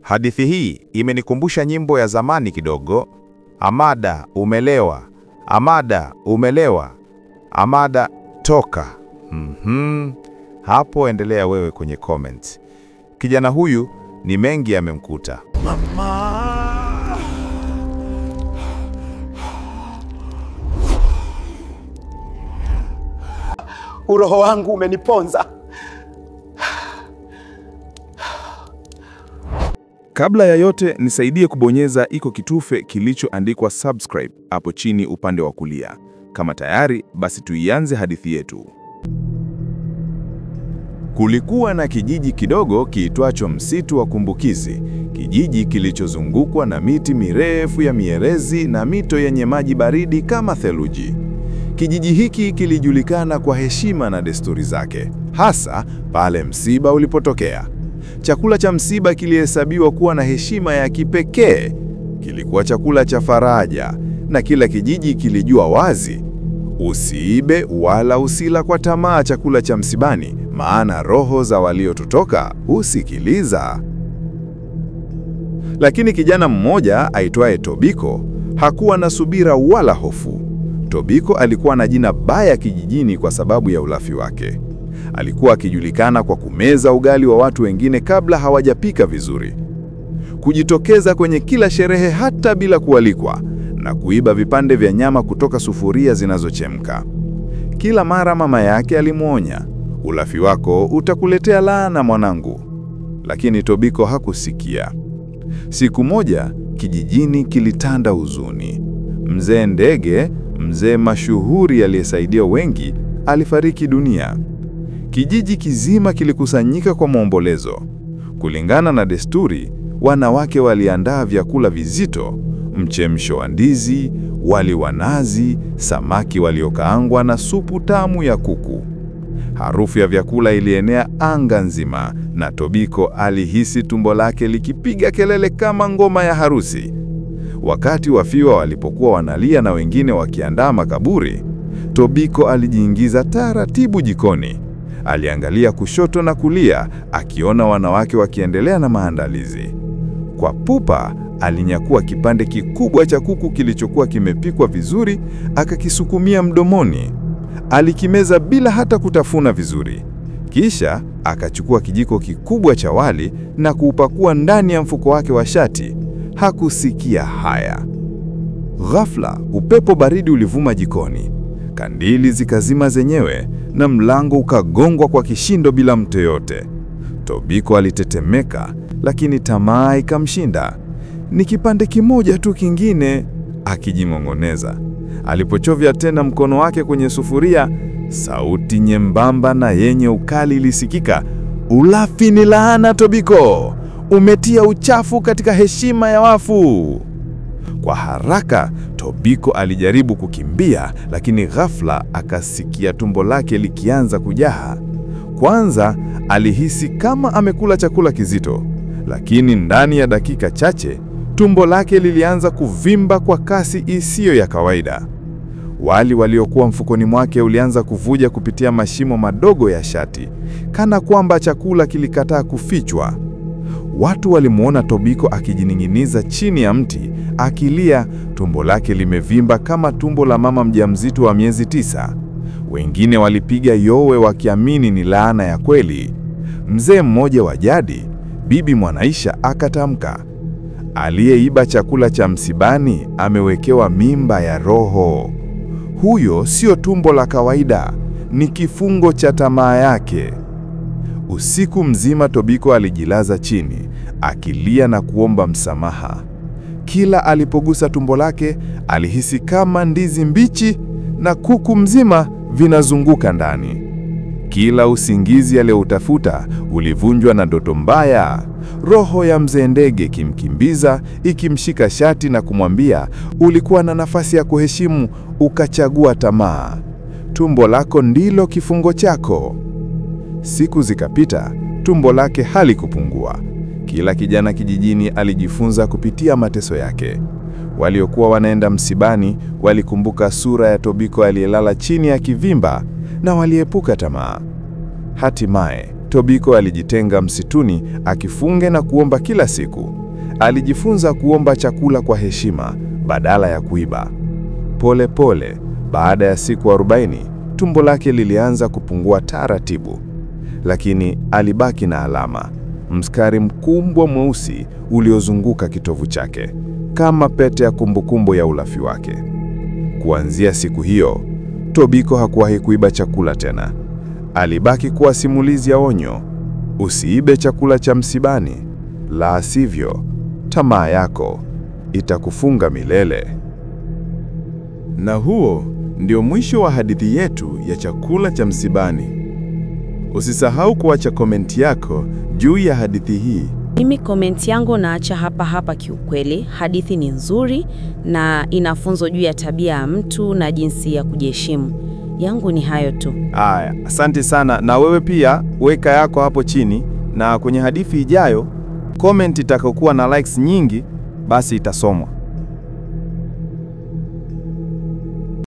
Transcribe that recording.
Hadithi hii imenikumbusha nyimbo ya zamani kidogo. Amada umelewa, Amada umelewa, Amada toka. Hapo endelea wewe kwenye comment. Kijana huyu ni mengi yamemkuta. Mama! Uroho wangu umeniponza. Kabla ya yote, nisaidie kubonyeza iko kitufe kilichoandikwa subscribe hapo chini upande wa kulia. Kama tayari, basi tuianze hadithi yetu. Kulikuwa na kijiji kidogo kiitwacho Msitu wa Kumbukizi, kijiji kilichozungukwa na miti mirefu ya mierezi na mito yenye maji baridi kama theluji. Kijiji hiki kilijulikana kwa heshima na desturi zake, hasa pale msiba ulipotokea. Chakula cha msiba kilihesabiwa kuwa na heshima ya kipekee. Kilikuwa chakula cha faraja, na kila kijiji kilijua wazi, usiibe wala usila kwa tamaa chakula cha msibani, maana roho za waliotutoka husikiliza. Lakini kijana mmoja aitwaye Tobiko hakuwa na subira wala hofu. Tobiko alikuwa na jina baya kijijini kwa sababu ya ulafi wake. Alikuwa akijulikana kwa kumeza ugali wa watu wengine kabla hawajapika vizuri, kujitokeza kwenye kila sherehe hata bila kualikwa, na kuiba vipande vya nyama kutoka sufuria zinazochemka. Kila mara mama yake alimwonya, ulafi wako utakuletea laana mwanangu. Lakini Tobiko hakusikia. Siku moja kijijini kilitanda huzuni. Mzee Ndege, mzee mashuhuri aliyesaidia wengi, alifariki dunia. Kijiji kizima kilikusanyika kwa maombolezo. Kulingana na desturi, wanawake waliandaa vyakula vizito: mchemsho wa ndizi, wali wa nazi, samaki waliokaangwa na supu tamu ya kuku. Harufu ya vyakula ilienea anga nzima, na Tobiko alihisi tumbo lake likipiga kelele kama ngoma ya harusi. Wakati wafiwa walipokuwa wanalia na wengine wakiandaa makaburi, Tobiko alijiingiza taratibu jikoni. Aliangalia kushoto na kulia, akiona wanawake wakiendelea na maandalizi. Kwa pupa, alinyakua kipande kikubwa cha kuku kilichokuwa kimepikwa vizuri, akakisukumia mdomoni. Alikimeza bila hata kutafuna vizuri. Kisha akachukua kijiko kikubwa cha wali na kuupakua ndani ya mfuko wake wa shati. Hakusikia haya. Ghafla, upepo baridi ulivuma jikoni. Kandili zikazima zenyewe na mlango ukagongwa kwa kishindo bila mtu yote. Tobiko alitetemeka, lakini tamaa ikamshinda. Ni kipande kimoja tu kingine, akijing'ong'oneza. Alipochovya tena mkono wake kwenye sufuria, sauti nyembamba na yenye ukali ilisikika. Ulafi ni laana, Tobiko. Umetia uchafu katika heshima ya wafu. Kwa haraka, Tobiko alijaribu kukimbia, lakini ghafla akasikia tumbo lake likianza kujaa. Kwanza alihisi kama amekula chakula kizito, lakini ndani ya dakika chache tumbo lake lilianza kuvimba kwa kasi isiyo ya kawaida. Wali waliokuwa mfukoni mwake ulianza kuvuja kupitia mashimo madogo ya shati, kana kwamba chakula kilikataa kufichwa. Watu walimuona Tobiko akijining'iniza chini ya mti, akilia, tumbo lake limevimba kama tumbo la mama mjamzito wa miezi 9. Wengine walipiga yowe wakiamini ni laana ya kweli. Mzee mmoja wa jadi, Bibi Mwanaisha, akatamka, aliyeiba chakula cha msibani amewekewa mimba ya roho. Huyo sio tumbo la kawaida, ni kifungo cha tamaa yake. Usiku mzima Tobiko alijilaza chini, akilia na kuomba msamaha. Kila alipogusa tumbo lake, alihisi kama ndizi mbichi na kuku mzima vinazunguka ndani. Kila usingizi aliyoutafuta ulivunjwa na ndoto mbaya. Roho ya mzee Ndege ikimkimbiza, ikimshika shati na kumwambia, ulikuwa na nafasi ya kuheshimu, ukachagua tamaa. Tumbo lako ndilo kifungo chako. Siku zikapita, tumbo lake halikupungua. Kila kijana kijijini alijifunza kupitia mateso yake. Waliokuwa wanaenda msibani walikumbuka sura ya Tobiko aliyelala chini ya kivimba na waliepuka tamaa. Hatimaye, Tobiko alijitenga msituni akifunge na kuomba kila siku. Alijifunza kuomba chakula kwa heshima badala ya kuiba. Pole pole, baada ya siku 40, tumbo lake lilianza kupungua taratibu. Lakini alibaki na alama, mstari mkubwa mweusi uliozunguka kitovu chake, kama pete ya kumbukumbu ya ulafi wake. Kuanzia siku hiyo, Tobiko hakuwahi kuiba chakula tena. Alibaki kuwa simulizi ya onyo: usiibe chakula cha msibani, la sivyo tamaa yako itakufunga milele. Na huo ndio mwisho wa hadithi yetu ya chakula cha msibani. Usisahau kuacha komenti yako juu ya hadithi hii. Mimi komenti yangu naacha hapa hapa. Kiukweli, hadithi ni nzuri na ina funzo juu ya tabia ya mtu na jinsi ya kujiheshimu. Yangu ni hayo tu. Aya, asante sana. Na wewe pia weka yako hapo chini, na kwenye hadithi ijayo comment itakayokuwa na likes nyingi basi itasomwa.